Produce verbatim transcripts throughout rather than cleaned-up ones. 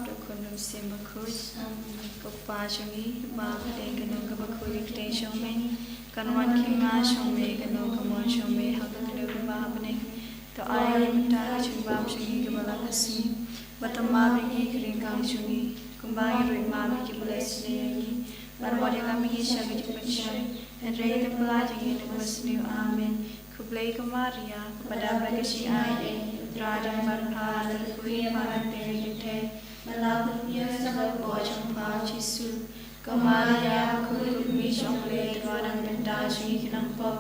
Khun Mynsiem Bakhuid. Ko Kpa jong ngi ba ha bneng, kan long kaba khuid ïa ka kyrteng jong me. Kan wan ka hima jong me, kan long ka mon jong me ha ka khyndew kumba ha bneng. To ai ïa ngi mynta ka jingbam jong ngi kaba la ka sngi. Bad to map ïa ngi ki ryngkang jong ngi, kumba ngi ruh ngi map ïa kiba la isynei ïa ngi. Bad wat ïalam ngi sha ka jingpynshoi, hynrei to pyllait ïa ngi na ka basniew. Amen. Khublei ko Maria, kaba dap da ka jingai ei, U Trai u don bad pha, la kyrkhu ïa pha hapdeng ki kynthei, bad la kyrkhu ïa ka kpoh jong pha U Jisu. Ko Maria, bakhuid, ko Kmie jong U Blei, to duwai na ka bynta jong ngi ki nongpop,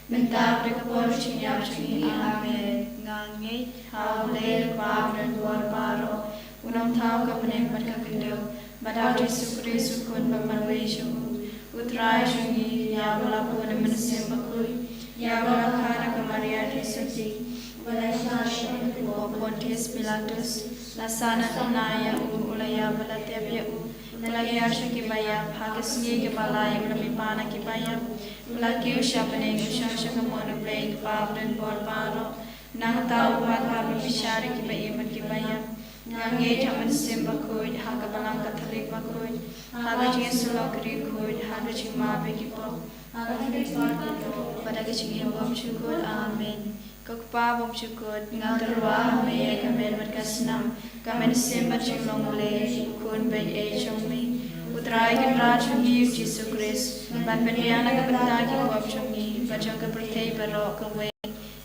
mynta bad ha ka por ka jingïap jong ngi. Amen. Nga ngeit ha U Blei U Kpa badonbor baroh, U nongthaw ka bneng bad ka khyndew, bad ha U Jisu Khrist U Khun ba marwei jong u, U Trai jong ngi, ïa uba la bun na U Mynsiem Bakhuid, ïa uba la kha da ka Maria Theisotti, uba la shah shapoh u Pontius Pilatus, la sah, la thngan ïa u, u la ïap, la tep ïa u, u la hiar sha kiba ïap, ha ka sngi kaba lai u la mihpat na kiba ïap, u la kiew sha bneng, u shong sha kamon U Blei U Kpa badonbor baroh. Nangta u wan ban bishar ïa kiba im bad kiba ïap. Nga ngeit ha U Mynsiem Bakhuid, ha ka Balang Katholik bakhuid, ha ka jingïasyllok ri khuid, ha ka jingmap ïa ki pop, ha ka jingpynlong, bad ha ka jingim bymjukut. Amen. Ko Kpa bymjukut, nga tyrwa ha me ïa ka met bad ka snam, ka mynsiem bad jinglong Blei, U Khun beiñ ei jong me, U Trai Kynrad jong ngi U Jisu Khrist, ban pynbiang na ka bynta ki pop jong ngi bad jong ka pyrthei baroh kawei.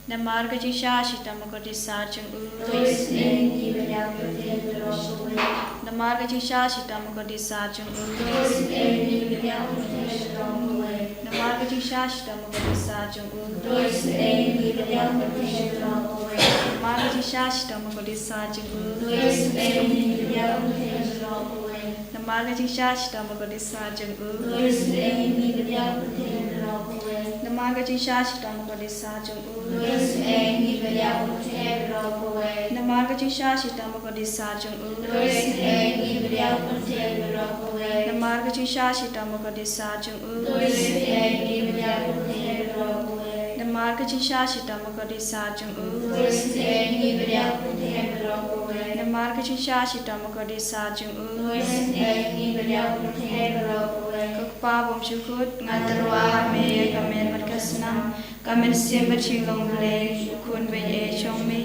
Namar ka jingshah shitom bakordit sat jong u. To isynei ïa ngi bad ïa ka pyrthei baroh kawei. Namar ka jingshah shitom bakordit sat jong u. To isynei ïa ngi bad ïa ka pyrthei baroh kawei. Namar ka jingshah shitom bakordit sat jong u. To isynei ïa ngi bad ïa ka pyrthei baroh kawei. Namar ka jingshah shitom bakordit sat jong u. To isynei ïa ngi bad ïa ka pyrthei baroh kawei. Namar ka jingshah shitom bakordit sat jong u. To isynei ïa ngi bad ïa ka pyrthei baroh kawei. Namar ka jingshah shitom bakordit sat jong u. To isynei ïa ngi bad ïa ka pyrthei baroh kawei. Namar ka jingshah shitom bakordit sat jong u. To isynei ïa ngi bad ïa ka pyrthei baroh kawei. Namar ka jingshah shitom bakordit sat jong u. To isynei ïa ngi bad ïa ka pyrthei baroh kawei. Namar ka jingshah shitom bakordit sat jong u. To isynei ïa ngi bad ïa ka pyrthei baroh kawei. Namar ka jingshah shitom bakordit sat jong u. To isynei ïa ngi bad ïa ka pyrthei baroh kawei. Ko Kpa bymjukut, nga tyrwa ha me ïa ka met bad ka snam, ka mynsiem bad jinglong Blei, U Khun beiñ ei jong me,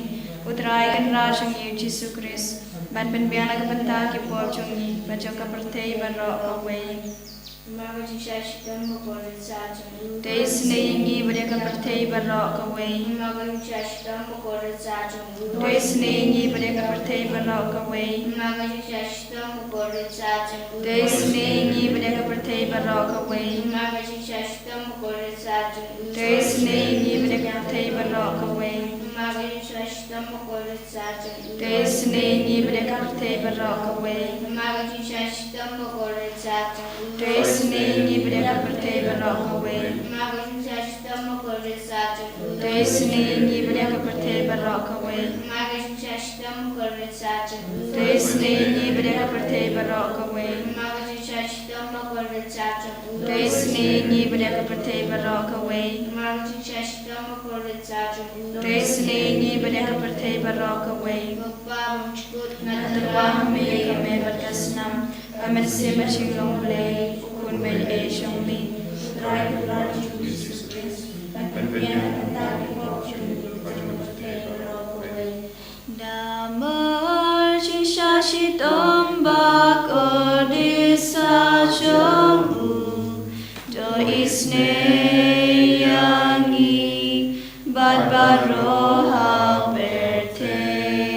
U Trai Kynrad jong ngi U Jisu Khrist, ban pynbiang na ka bynta ki pop jong ngi bad jong ka pyrthei baroh kawei. Namar ka jingshah shitom bakordit sat jong u. To isynei ïa ngi bad ïa ka pyrthei baroh kawei. Namar ka jingshah shitom bakordit sat jong u. To isynei ïa ngi bad ïa ka pyrthei baroh kawei. Namar ka jingshah shitom bakordit sat jong u. To isynei ïa ngi bad ïa ka pyrthei baroh kawei. Namar ka jingshah shitom bakordit sat jong u. To isynei ïa ngi bad ïa ka pyrthei baroh kawei. Namar ka jingshah shitom bakordit sat jong u. To isynei ïa ngi bad ïa ka pyrthei baroh kawei. Namar ka jingshah shitom bakordit sat jong u. To isynei ïa ngi bad ïa ka pyrthei baroh kawei. Namar ka jingshah shitom bakordit sat jong u. To isynei ïa ngi bad ïa ka pyrthei baroh kawei. Namar ka jingshah shitom bakordit sat jong u. To isynei ïa ngi bad ïa ka pyrthei baroh kawei. Namar ka jingshah shitom bakordit sat jong u. To isynei ïa ngi bad ïa ka pyrthei baroh kawei. Namar ka jingshah shitom bakordit sat jong u. To isynei ïa ngi bad ïa ka pyrthei baroh kawei. Ko Kpa bymjukut, nga tyrwa ha me ïa ka met bad ka snam, ka mynsiem bad jinglong Blei, U Khun beiñ ei jong me, U Trai Kynrad jong ngi U Jisu Khrist, ban pynbiang na ka bynta ki pop jong ngi bad jong ka pyrthei baroh kawei. Namar jingshah shitom bakordit sat jong u, to isynei ïa ngi bad baroh ha pyrthei.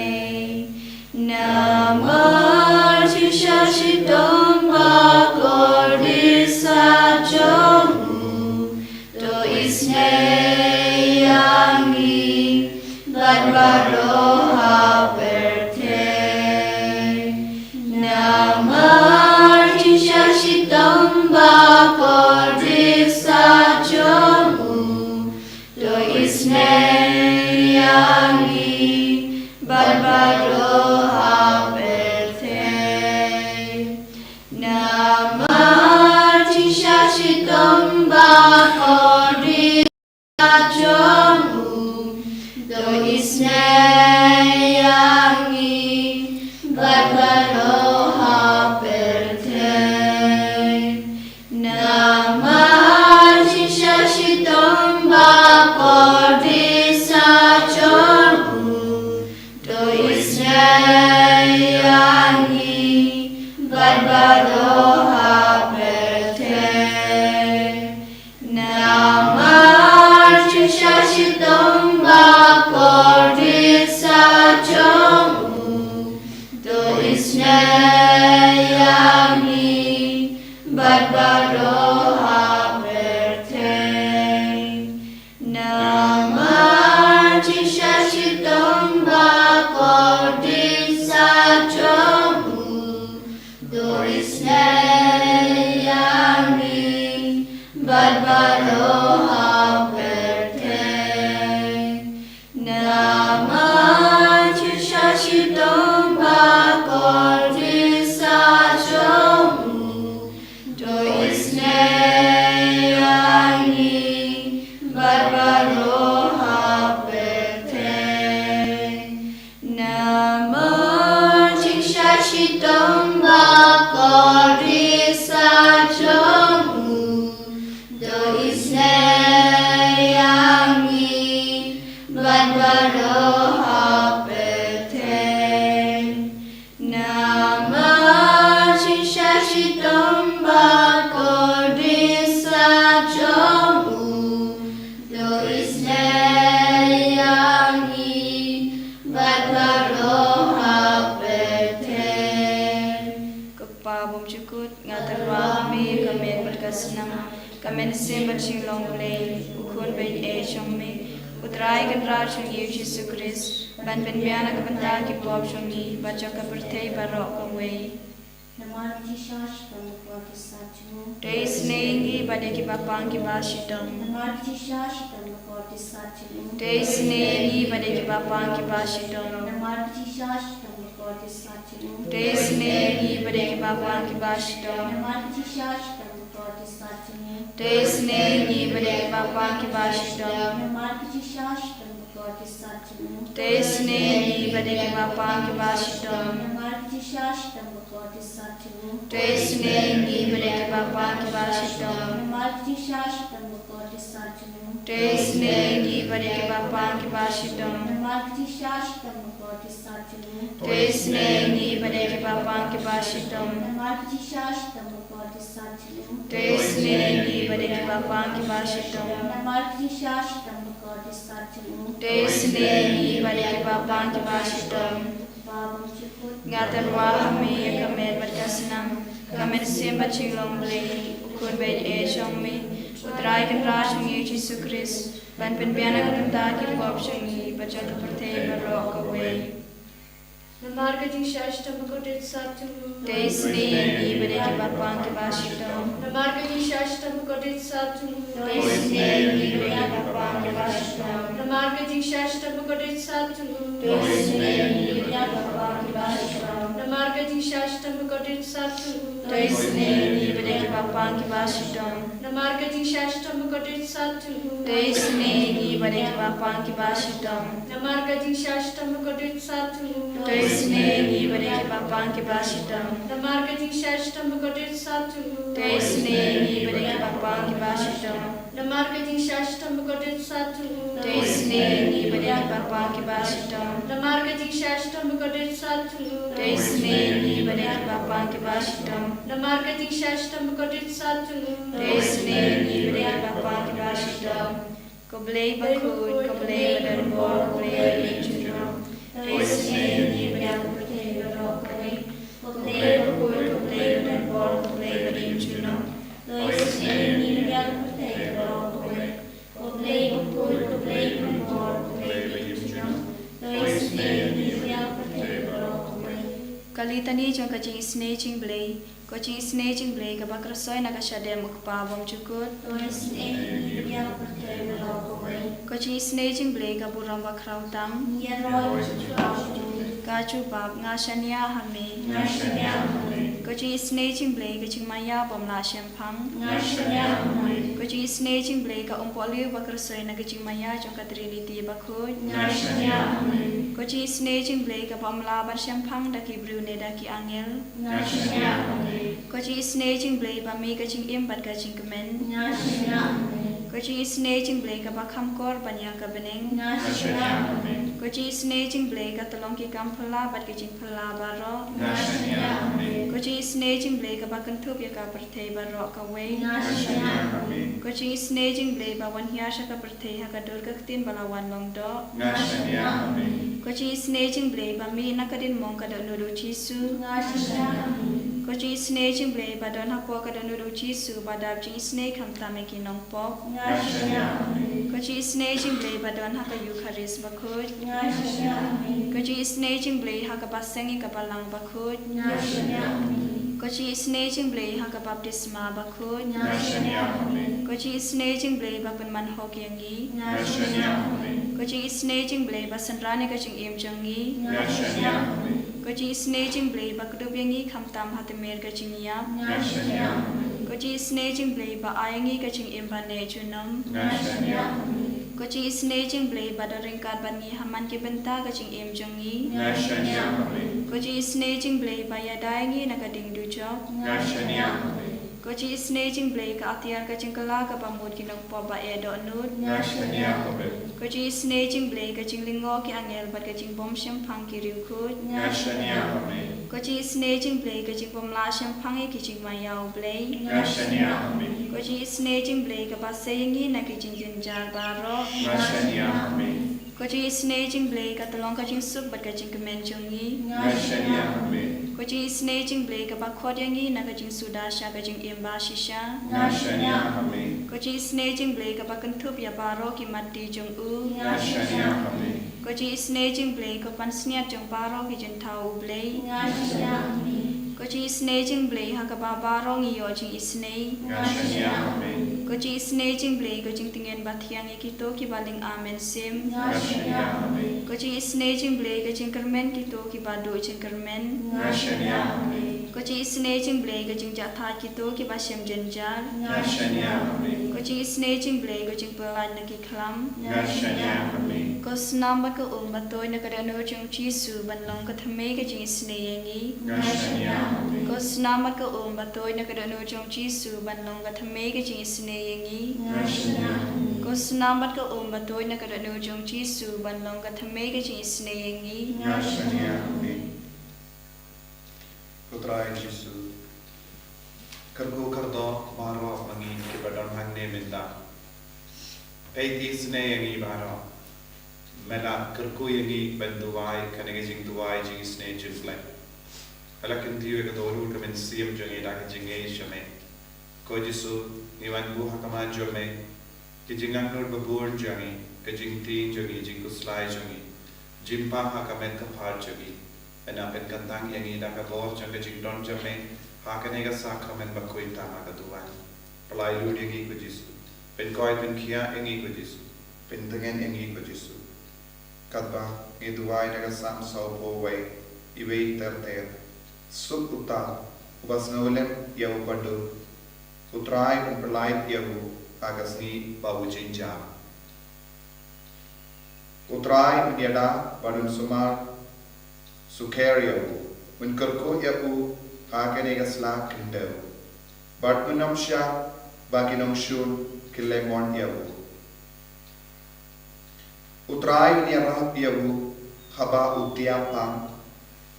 Namar jingshah shitom bakordit sat jong u, to isynei ïa ngi bad baroh ha pyrthei. Namar jingshah shitom bakordit sat jong u, to isynei ïa ngi bad baroh ha pyrthei. Namar jingshah shitom bakordit sat jong u, to isynei ïa ngi bad baroh Namar jingshah shitom ba kordit sa jong u, to isynei ïa ngi bad baroh ha pyrthei. Namar jingshah shitom ba kordit sa jong u, to isynei ïa ngi bad baroh ha pyrthei. Namar jingshah shitom ba kordit sa jong u, to isynei ïa ngi bad baroh ha pyrthei. Namar jingshah shitom ba kordit sa jong u, to isynei ïa ngi bad baroh ha pyrthei. Namar jingshah shitom ba kordit sa jong u, to isynei ïa ngi bad baroh ha pyrthei. Namar jingshah shitom ba kordit sa jong u, to isynei ïa ngi bad baroh ha pyrthei. Ko Kpa bymjukut, nga tyrwa ha me ïa ka met bad ka snam, ka mynsiem bad jinglong Blei, U Khun baieit jong me, U Trai Kynrad jong ngi U Jisu Khrist, ban pynbiang na ka bynta ki pop jong ngi bad jong ka pyrthei baroh kawei. Namar ka jingshah shitom ba kordit sa jong u, to isynei ïa ngi bad ïa kiba pang kiba shitom. Namar ka jingshah shitom ba kordit sa jong u, to isynei ïa ngi bad ïa kiba pang kiba shitom. Namar ka jingshah shitom ba kordit sa jong u, to isynei ïa ngi bad ïa kiba pang kiba shitom. Namar ka jingshah shitom ba kordit sa jong u, to isynei ïa ngi bad ïa kiba pang kiba shitom. Namar ka jingshah shitom ba kordit sa jong u, to isynei ïa ngi bad ïa kiba pang kiba shitom. Namar ka jingshah shitom ba kordit sa jong u, to isynei ïa ngi bad ïa kiba pang kiba shitom. Namar ka jingshah shitom ba kordit sa jong u, to isynei ïa ngi bad ïa kiba pang kiba shitom. Namar ka jingshah shitom ba kordit sa jong u, to isynei ïa ngi bad ïa kiba pang kiba shitom. Namar ka jingshah shitom ba kordit sa jong u, to isynei ïa ngi bad ïa kiba pang kiba shitom. Namar ka jingshah shitom ba kordit sa jong u, to isynei ïa ngi bad ïa kiba pang kiba shitom. Kpa bymjukut, nga tyrwa ha me ïa ka met bad ka snam, ka mynsiem bad jinglong Blei, U Khun baieit jong me, U Trai Kynrad jong ngi U Jisu Khrist, ban pynbiang na ka bynta ki pop jong ngi bad jong ka pyrthei baroh kawei. Namar ka jingshah shitom ba kordit sa jong u, to isynei ïa ngi bad ïa kiba pang kiba shitom. Namar ka jingshah shitom ba kordit sa jong u, to isynei ïa ngi bad ïa kiba pang kiba shitom. Namar ka jingshah shitom ba kordit sa jong u, to isynei ïa ngi bad ïa kiba pang kiba shitom. Namar ka jingshah shitom ba kordit sa jong u, to isynei ïa ngi bad ïa kiba pang kiba shitom. Namar ka jingshah shitom ba kordit sa jong u, to isynei ïa ngi bad ïa kiba pang kiba shitom. Namar ka jingshah shitom ba kordit sa jong u, to isynei ïa ngi bad ïa kiba pang kiba shitom. Namar ka jingshah shitom ba kordit sa jong u, to isynei ïa ngi bad ïa kiba pang kiba shitom. Namar ka jingshah shitom ba kordit sa jong u, to isynei ïa ngi bad ïa kiba pang kiba shitom. Namar ka jingshah shitom ba kordit sa jong u, to isynei ïa ngi bad ïa kiba pang kiba shitom. Namar ka jingshah shitom ba kordit sa jong u, to isynei ïa ngi bad ïa kiba pang kiba shitom. Ko Blei bakhuid, ko Blei badonbor, ko Blei ba im junom, to isynei ïa ngi bad ïa ka pyrthei baroh kawei. Ko Blei bakhuid, ko Blei badonbor, ko Blei ba im junom, to isynei ïa ngi bad ïa ka pyrthei baroh kawei. Ko Blei bakhuid, ko Blei badonbor, ko Blei ba im junom, to isynei ïa ngi bad ïa ka pyrthei baroh kawei. Ka litani jong ka jingisynei jong Blei. Ko jingisynei jong Blei kaba kyrshoi na ka shadem, U Kpa bymjukut, to isynei ïa ngi bad ïa ka pyrthei baroh kawei. Ko jingisynei jong Blei ka burom bakhraw tam, ïaroh ïa ka jubab. Ka jubab. Nga shaniah ha me, nga shaniah ha me. Ko jingisynei jong Blei ka jingmaïa bym lah shemphang, nga shaniah ha me. Ko jing Isynei jong u Blei ka umpohliew ba kyrsoi na ka jingmaïa jong ka Trinity bakhuid. Nga shaniah, amen. Ko jingisynei jong u Blei kaba ym lah ban shemphang da ki briew ne da ki angel. Nga shaniah, amen. Ko jingisynei jong u Blei ba mih ka jingim bad ka jingkmen. Nga shaniah, amen. Ko jingisynei jong u Blei kaba kham kor ban ïa ka bneng. Nga shaniah, amen. Ko jingisynei jong u Blei ka tyllong ki kam phylla bad ki jingphylla baroh. Nga shaniah, amen. Ko jingisynei jong u Blei kaba kynthup ïa ka pyrthei baroh kawei. Nga shaniah, amen. Ko jingisynei jong u Blei ba wan hiar sha ka pyrthei ha ka dur ka ktien ba la wan long doh. Nga shaniah, amen. Ko jingisynei jong u Blei ba mih na ka diengmong ka dohnud u Jisu. Nga shaniah, amen. Ko jingisynei jong u Blei ba don hapoh ka dohnud u Jisu ba dap jingisynei khamtam ïa ki nongpop. Nga shaniah, amen. Ko jingisynei jong u Blei ba don ha ka Eukharist bakhuid. Nga shaniah, amen. Ko jingisynei jong u Blei ha kaba seng ïa ka Balang bakhuid. Nga shaniah, amen. Ko jingisynei jong u Blei ha ka baptisma bakhuid. Nga shaniah, amen. Ko jingisynei jong u Blei ba pynman hok ïa ngi. Nga shaniah, amen. Ko jingisynei jong u Blei ba synran ïa ka jingim jong ngi. Nga shaniah, amen. Ko jingisynei jong u Blei ba kdup ïa ngi khamtam ha tmier ka jingïap. Nga shaniah, amen. Ko jingisynei jong u Blei ba ai ïa ngi ka jingim ba neh junom. Nga shaniah, amen. Ko jingisynei jong u Blei ba don ryngkat bad ngi ha man ki bynta ka jingim jong ngi. Nga shaniah, amen. Ko jingisynei jong u Blei ba ïada ïa ngi na ka ding dujok. Nga shaniah, amen. Ko jingisynei jong u Blei ka atiar ka jingkylla kaba mut ki nongpop ba eh dohnud. Nga shaniah, amen. Ko jingisynei jong u Blei ka jinglyngngoh ki angel bad ka jingbym shemphang ki riewkhuid. Nga shaniah, amen. Ko jingisynei jong u Blei ka jingbym lah shemphang ïa ki jingmaïa u Blei. Nga shaniah, amen. Ko jingisynei jong u Blei kaba sei ïa ngi na ki jingjynjar baroh. Nga shaniah, amen. Ko jingisynei jong u Blei ka tyllong ka jingsuk bad ka jingkmen jong ngi. Nga shaniah, amen. Ko jingisynei jong u Blei kaba khot ïa ngi na ka jingsuda sha ka jingim ba shisha. Nga shaniah, amen. Ko jingisynei jong u Blei kaba kynthup ïa baroh ki matti jong u. Nga shaniah, amen. Ko jingisynei jong u Blei ko pansngiat jong baroh ki jingthaw u Blei. Nga shaniah, amen. Ko jingisynei jong u Blei ha kaba baroh ngi ïoh jingisynei. Nga shaniah, amen. Ko jingisynei jong u Blei ko jingtngen ba thiang ïa kito kiba lyngba mynsiem. Nga shaniah, amen. Ko jingisynei jong u Blei ka jingkyrmen kito kiba duh jingkyrmen. Nga shaniah, amen. Ko jingisynei jong u Blei ka jingjahthait kito kiba shem jynjar. Nga shaniah, amen. Ko jingisynei jong u Blei ka jingpyllait na ki khlam. Nga shaniah, amen. Ko snam bad ka um ba tuid na ka dohnud jong u Jisu ban long ka thymmei ka jingisynei ïa ngi. Nga shaniah, amen. Ko snam bad ka um ba tuid na ka dohnud jong u Jisu ban long ka thymmei ka jingisynei ïa ngi. Nga shaniah, amen. Ko snam bad ka um ba tuid na ka dohnud jong u Jisu ban long ka thymmei ka jingisynei ïa ngi. Nga shaniah, amen. Ko Trai Jisu, kyrkhu kyrdoh baroh ma ngi kiba don hangne mynta. Peit isynei ïa ngi baroh. Me la kyrkhu ïa ngi ban duwai kane ka jingduwai jingisynei jong U Blei. Me la kyntiew ïa ka dohnud ka mynsiem jong ngi da ka jingngeit sha Me. Ko Jisu, ngi wan buh ha khmat jong Me. Ki jingangnud ba bun jong ngi, ka jingtieng jong ngi, jingkhuslai jong ngi, jingpang ha ka met ka phad jong ngi. Me la pynkyntang ïa ngi da ka bor jong ka jingdon jong Me ha kane ka sakramen bakhuid tam ha ka duwan. Pynlait lut ïa ngi ko Jisu. Pynkoit pynkhiah ïa ngi ko Jisu. Pyntngen ïa ngi ko Jisu. Katba ngi duwai na ka Salm sawphew wei, iwei ter ter. Suk uta uba sngewlem ïa u baduk. U Trai un pynlait ïa u ha ka sngi ba u jynjar. U Trai un ïada bad un sumar sukher ïa u, un kyrkhu ïa u ha kane ka sla khyndew. Bad un ym shah ba ki nongshun kin leh mon ïa u. U Trai un ïarap ïa u haba u thiah pang,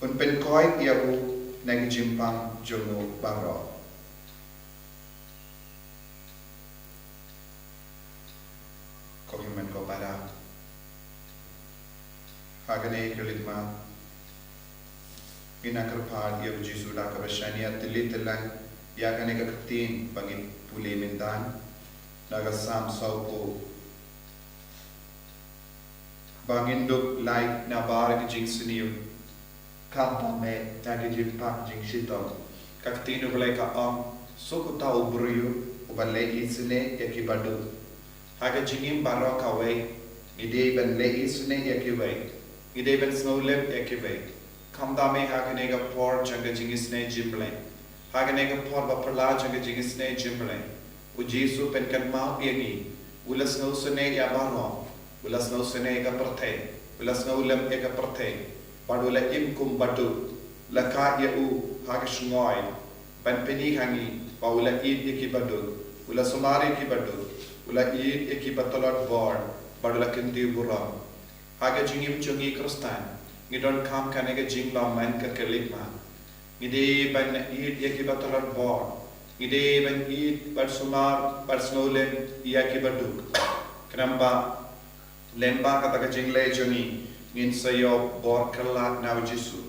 un pynkoit ïa u na ki jingpang jong u baroh. Ko hynmen ko para. Ha kane ka lynti ma, ngin ïa kyrpad ïa u Jisu da kaba shaniah tylli tylli ïa kane ka ktien ba ngin pule mynta na ka Salm sawphew. Ba ngin dup lait na bar ki jingsniew, khamtam eh na ki jingpang jingshitom. Ka ktien U Blei ka ong, suk uta u briew uba leh isynei ïa ki baduk. Ha ka jingim baroh kawei, ngi dei ban leh isynei ïa kiwei. Ngi dei ban sngewlem ïa kiwei. Khamtam eh ha kane ka por jong ka jingisynei jong U Blei. Ha kane ka por ba phylla jong ka jingisynei jong U Blei. U Jisu pynkynmaw ïa ngi, u la sngewsynei ïa baroh, u la sngewsynei ïa ka pyrthei, u la sngewlem ïa ka pyrthei, bad u la im kum baduk, la kah ïa u ha ka shngoi, ban pyni ha ngi ba u la ïeit ïa ki baduk, u la sumar ïa ki baduk, u la ïeit ïa ki ba tlot bor, bad u la kyntiew burom. Ha ka jingim jong ngi Khristan, ngi donkam kane ka jinglong man ka kerlip ma. Ngi dei ban ïeit ïa ki ba tlot bor. Ngi dei ban ïeit bad sumar bad sngewlem ïa ki baduk. Khnang ba lyngba kata ka jingleh jong ngi, ngin sa ïoh bor kylla na u Jisu.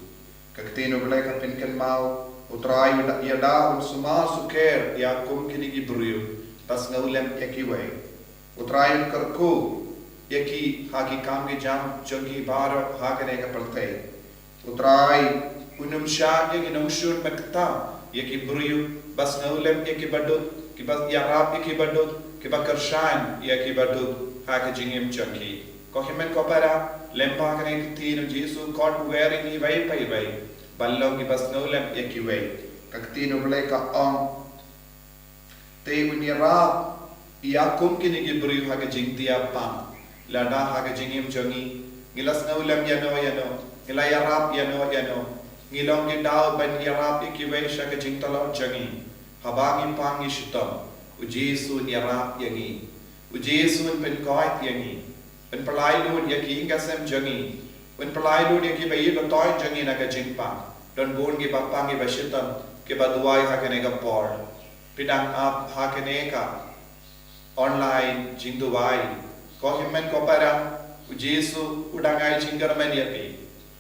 Ka ktien u Blei ka pynkynmaw, u Trai u da, ïada un sumar sukher ïa kum kine ki briew ba sngewlem ïa kiwei. U Trai un kyrkhu ïa ki ha ki kam ki jam jong ki baroh ha kane ka pyrthei. U Trai un ym shah ïa ki nongshun bad kata ïa ki briew ba sngewlem ïa ki baduk, ki ba ïarap ïa ki baduk, ki ba kyrshan ïa ki baduk ha ka jingim jong ki. Ko hynmen ko para, lyngba kane ka ktien u Jisu khot u wer ïa ngi iwei pa iwei ban long ki ba sngewlem ïa kiwei. Ka ktien u Blei ka ong, te un ïarap ïa kum kine ki briew ha ka jingtiap pang. Lada ha ka jingim jong ngi, ngi la sngewlem ïano ïano, ngi la ïarap ïano ïano, ngi long ki daw ban ïarap ïa kiwei sha ka jingtlot jong ngi. Haba ngi pang ngi shitom, u Jisu un ïarap ïa ngi. U Jisu un pynkoit ïa ngi. Un pynlait lut ïa ki ïing ki sem jong ngi. Un pynlait lut ïa ki ba ïeit ba toit jong ngi na ka jingpang. Don bun ki ba pang ki ba shitom, ki ba duwai ha kane ka por. Phi dang ap ha kane ka online jingduwai. Ko hynmen ko para, u Jisu u dang ai jingkyrmen ïa phi.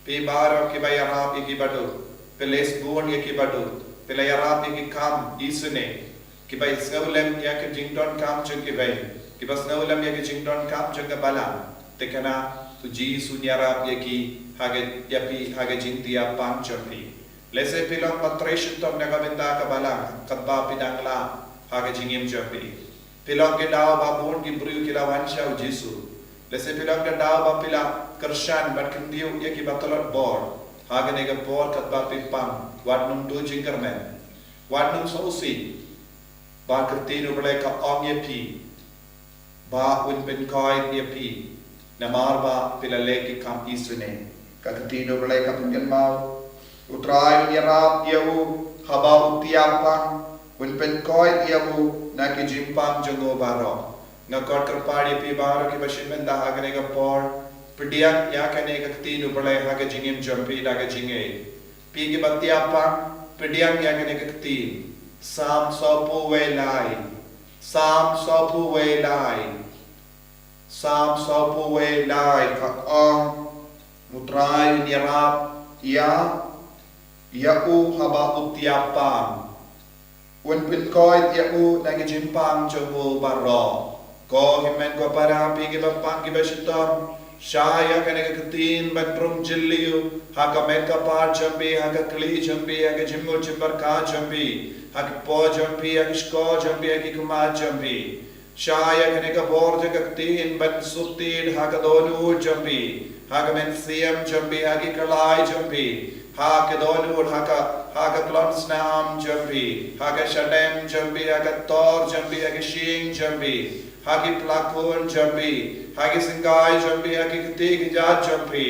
Phi baroh ki ba ïarap ïa ki baduk, phi la sbun ïa ki baduk, phi la ïarap ïa ki kam isynei, ki ba sngewlem ïa ka jingdonkam jong kiwei, ki ba sngewlem ïa ka jingdonkam jong ka balang. Te kane u Jisu un ïarap ïa ki ha ka, ïa phi ha ka jingtiap pang jong phi. Lehse phi long ba trei shitom na ka bynta ka balang, katba phi dang lah ha ka jingim jong phi. Phi long ki daw ba bun ki briew ki la wan sha u Jisu. Lehse phi long ki daw ba phi la kyrshan bad kyntiew ïa ki ba tlot bor. Ha kane ka por katba phi pang, wat nym duh jingkyrmen. Wat nym sngewsih. Ba ka ktien u Blei ka ong ïa phi ba un pynkoit ïa phi. Namar ba phi la leh ki kam isynei. Ka ktien u Blei ka pynkynmaw, u Trai un ïarap ïa u haba u tiap pang, un pynkoit ïa u na ki jingpang jong u baroh. Nga khot kyrpad ïa phi baroh ki ba shim bynta ha kane ka por, pdiang ïa kane ka ktien u Blei ha ka jingim jong phi da ka jingngeit. Phi ki ba tiap pang, pdiang ïa kane ka ktien. Salm sawphew wei lai. Salm sawphew wei lai. Salm sawphew wei lai ka ong, u Trai un ïarap ïa, ïa u haba u tiap pang. Un pynkoit ïa u na ki jingpang jong u baroh. Ko hynmen ko para, phi ki ba pang ki ba shitom, shah ïa kane ka ktien ban rung jylliew ha ka met ka par jong phi, ha ka khlieh jong phi, ha ka jingmut jingpyrkhat jong phi, ha ki paw jong phi, ha ki shkor jong phi, ha ki khmat jong phi. Shah ïa kane ka bor jong ka ktien ban suk tied ha ka dohnud jong phi, ha ka mynsiem jong phi, ha ki khlai jong phi, ha ka dohnud, ha ka, ha ka khlong snam jong phi, ha ka shadem jong phi, ha ka tor jong phi, ha ki shyieng jong phi, ha ki pla khun jong phi, ha ki syngkai jong phi, ha ki kti ki jait jong phi.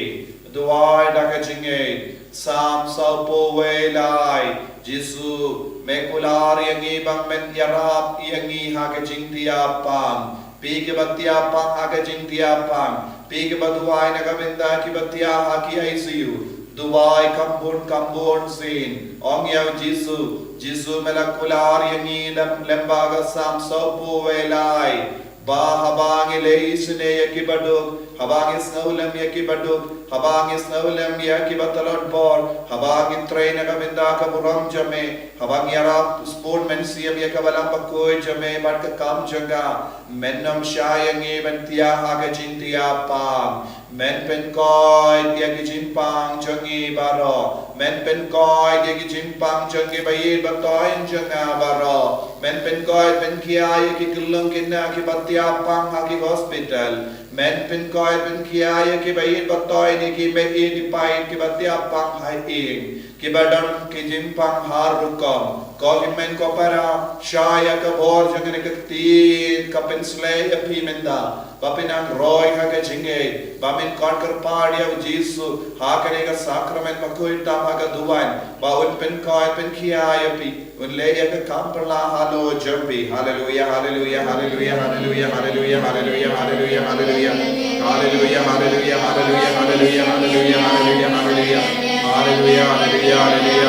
Duwai da ka jingngeit. Salm sawphew wei lai. Jisu, me kular ïa ngi ba men ïarap ïa ngi ha ka jingtiap pang. Phi ki ba tiap pang ha ka jingtiap pang. Phi ki ba duwai na ka bynta ki ba thiah ha ki I C U. Duwai kham bun kham bun sien. Ong ïa u Jisu, Jisu me la kular ïa ngi lem, lyngba ka Salm sawphew wei lai. Ba haba ngi leh isynei ïa ki baduk, haba ngi sngewlem ïa ki baduk, haba ngi sngewlem ïa ki ba tlot bor, haba ngi trei na ka bynta ka burom jong me, haba ngi ïarap sbun mynsiem ïa ka balang bakhuid jong me bad ka kam jong ka, men nym shah ïa ngi ban thiah ha ka jingtiap pang. Men pynkoit ïa ki jingpang jong ngi baroh. Men pynkoit ïa ki jingpang jong ki ba ïeit ba toit jong nga baroh. Men pynkoit pynkhia ïa ki khyllung khynnah ki ba tiap pang ha ki hospital. Men pynkoit pynkhia ïa ki ba ïeit ba toit, ïa ki ba ïeit ki pait ki ba tiap pang ha ïing, ki ba don ki jingpang har rukom. Ko hynmen ko para, shah ïa ka bor jong kane ka ktien, ka pynsleh ïa phi mynta, ba phin nang roi ha ka jingngeit, ba men konkyrpad ïa u Jisu ha kane ka sakramen bakhuid tam ha ka duwan, ba un pynkoit pynkhia ïa phi, un leh ïa ka kam pynlah halor jong phi. Haleluia, haleluia, haleluia, haleluia, haleluia, haleluia, haleluia, haleluia. Haleluia, haleluia, haleluia, haleluia, haleluia, haleluia, haleluia. Haleluia, haleluia, haleluia,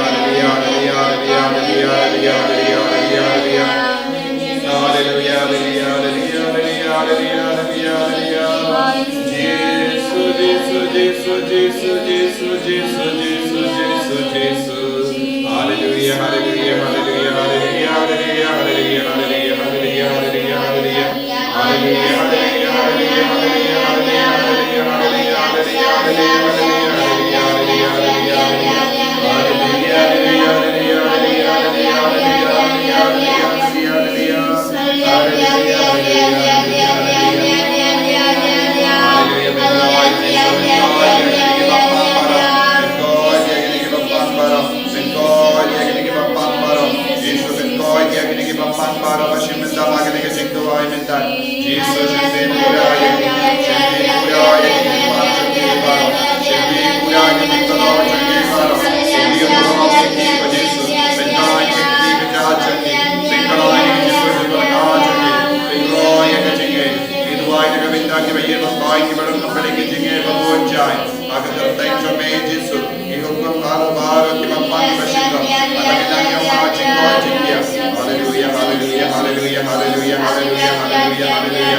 haleluia, haleluia, haleluia, haleluia, haleluia, haleluia. Haleluia, haleluia, haleluia, haleluia, haleluia, haleluia, haleluia. Jisu, Jisu, Jisu, Jisu, Jisu, Jisu, Jisu, Jisu, Jisu. Haleluia, haleluia, haleluia, haleluia, haleluia, haleluia, haleluia, haleluia, haleluia, haleluia. Pynkoit ïa kine kiba pang baroh. Jisu, pynkoit ïa kine kiba pang baroh ba shim bynta ha kane ka jingduwai mynta. Jisu, shim pura ïa ki, shim pura ïa ki pang jong ki baroh. Shim pura ïa ki pang jong ki baroh. Shim pura ïa ki, Jisu. Pynkoit ïa ki, pynkoit ïa ki, pynkoit ïa ki, pynkoit ïa ki. Pynkoit ïa ka jingngeit. Ngi duwai na ka bynta kiba ïeit ba poi, kiba don ha ka jingngeit ba bun jai. Ha ka kyrteng jong me Jisu, ngi hukum halor baroh kiba pang kiba shitom. Ba la ki dang ïa ma jingkoit jingkhiah. Haleluia, haleluia, haleluia, haleluia, haleluia, haleluia, haleluia.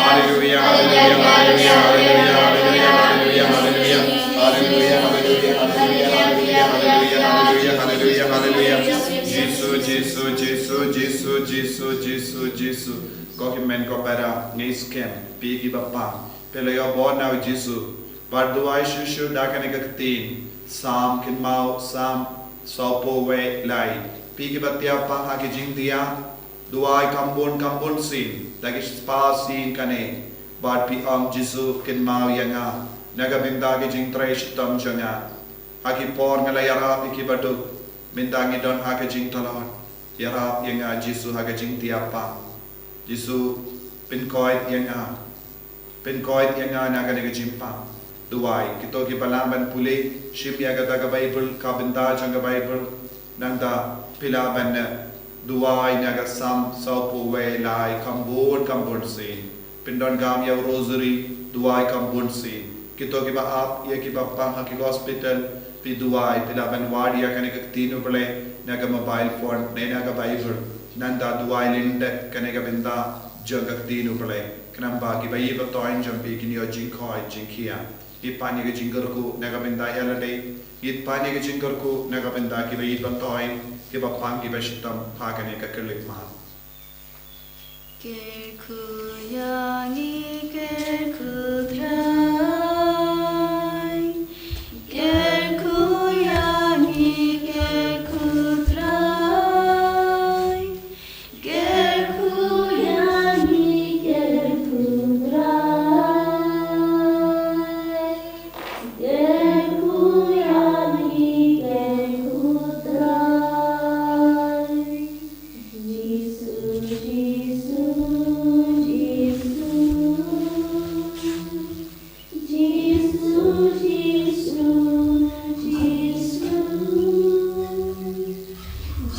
Haleluia, haleluia, haleluia, haleluia, haleluia, haleluia, haleluia. Haleluia, haleluia, haleluia, haleluia, haleluia, haleluia, haleluia, haleluia. Jisu, Jisu, Jisu, Jisu, Jisu, Jisu, Jisu. Ko hynmen ko para, ngi skhem, phi kiba pang. Phi la ïoh bor na u Jisu. Bad duwai shuh shuh da kane ka ktien. Salm kynmaw, Salm sawphew wei lai. Phi kiba tiap pang ha ki jingtiap. Duwai kam bun kam bun sien. Da ki spah sien kane. Bad phi ong Jisu kynmaw ïa nga. Na ka bynta ki jingtrei shitom jong nga. Ha ki por nga la ïarap ïa kiba duk. Mynta ngi don ha ka jingtlot. Ïarap ïa nga Jisu ha ka jingtiap pang. Jisu pynkoit ïa nga. Pynkoit ïa nga na kane ka jingpang. Duwai, kito kiba lah ban pule, shim ïa kata ka Baibl, ka bynta jong ka Baibl. Nangta phi lah ban, eh, duwai na ka Salm sawphew wei lai, kam bun, kam bun sien. Pyndonkam ïa u rosary, duwai kam bun sien. Kito kiba ap ïa kiba pang ha ki hospital, phi duwai, phi lah ban wad ïa kane ka ktien U Blei na ka mobile phone ne na ka Baibl. Nangta duwai lyndet kane ka bynta jong ka ktien U Blei. Khnang ba kiba ïeit ba thoiñ jong phi kin ïoh jingkoit jingkhiah. Ngi pan ïa ka jingkyrkhu na ka bynta ïa lade. Ngi pan ïa ka jingkyrkhu na ka bynta kiba ïeit ba thoiñ, kiba pang kiba shitom ha kane ka khyllipmat. Kyrkhu ïa ngi, kyrkhu Trai. Kyrkhu ïa ngi, kyrkhu Trai. Kyrkhu ïa ngi, kyrkhu Trai. Kyrkhu ïa ngi, kyrkhu Trai. Jisu, Jisu, Jisu. Jisu, Jisu, Jisu.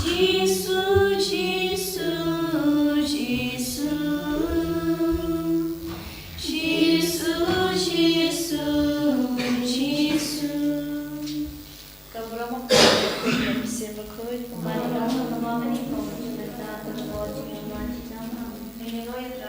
Jisu, Jisu, Jisu. Jisu, Jisu, Jisu. Ka burom bakhuid, ka mynsiem bakhuid, ka mane ka mane ka mane ka mane ka mane ka mane ka mane.